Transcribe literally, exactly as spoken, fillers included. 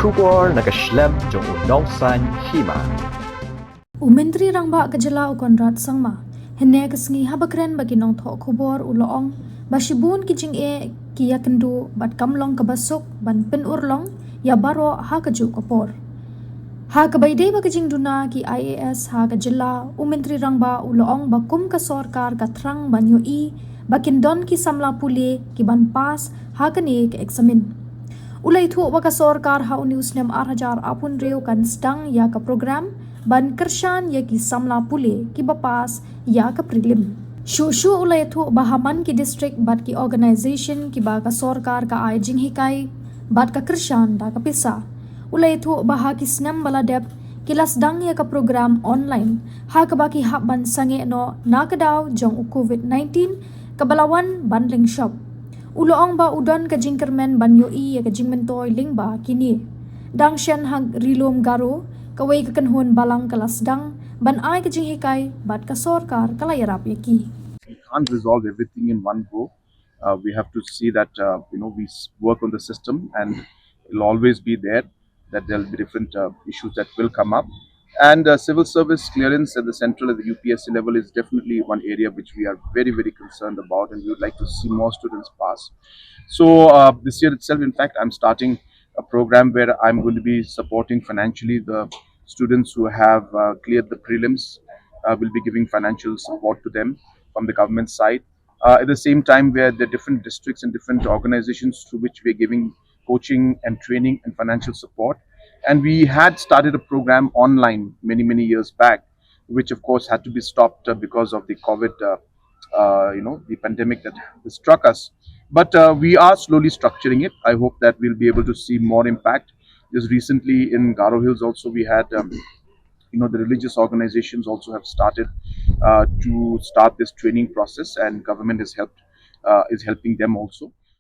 Khubor na ka shlem jong u nongsan hima. U Myntri Rangbah ka jylla u Conrad Sangma hynne ka sngi haba kren bad ki nongthoh khubor u la ong ba shibun ki jingeh ki ïakynduh bad kam long kaba suk ban pynurlong ïa baroh ha kajuh ka por. Ha kaba ïadei bad ka jingduna ki I A S ha ka jylla, u Myntri Rangbah u la ong ba kum ka sorkar ka thrang ban ïohi ba kin don ki samla pule ki ban pass ha kane ka eksamin. U la ïathuh ba ka sorkar ha une u snem ar hajar arphew hynriew kan sdang ïa ka program ban kyrshan ïa ki samla pule ki ba pass ïa ka prelim. Shuh shuh u la ïathuh ba ha man ki district bad ki organisation ki ba ka sorkar ka ai jinghikai bad ka kyrshan da ka pisa. U la ïathuh ba ha ki snem ba la dep ki la sdang ïa ka program online, ha kaba ki hap ban sangeh noh na ka daw jong u covid nineteen kaba la wan ban lyngshop. U la ong ba u don ka jingkyrmen ban ïohi ïa ka jingmyntoi lyngba kine. Dang shen ha Ri Lum Garo, kawei ka kynhun balang ka la sdang ban ai ka jinghikai bad ka sorkar ka la ïarap ïa ki. We can't resolve everything in one go. Uh, we have to see that uh, you know we s- work on the system, and it'll always be there. That there'll be different uh, issues that will come up, and uh, civil service clearance at the central, at the U P S C level, is definitely one area which we are very, very concerned about, and we would like to see more students pass. So uh, this year itself, in fact, I'm starting a program where I'm going to be supporting financially the students who have uh, cleared the prelims. Uh, will be giving financial support to them from the government side. Uh, at the same time, where there are different districts and different organizations to which we are giving coaching and training and financial support. And we had started a program online many, many years back, which of course had to be stopped uh, because of the covid uh, uh, you know, the pandemic that struck us. But uh, we are slowly structuring it. I hope that we'll be able to see more impact. Just recently in Garo Hills also, we had um, you know, the religious organizations also have started uh, to start this training process, and government is helped uh, is helping them also.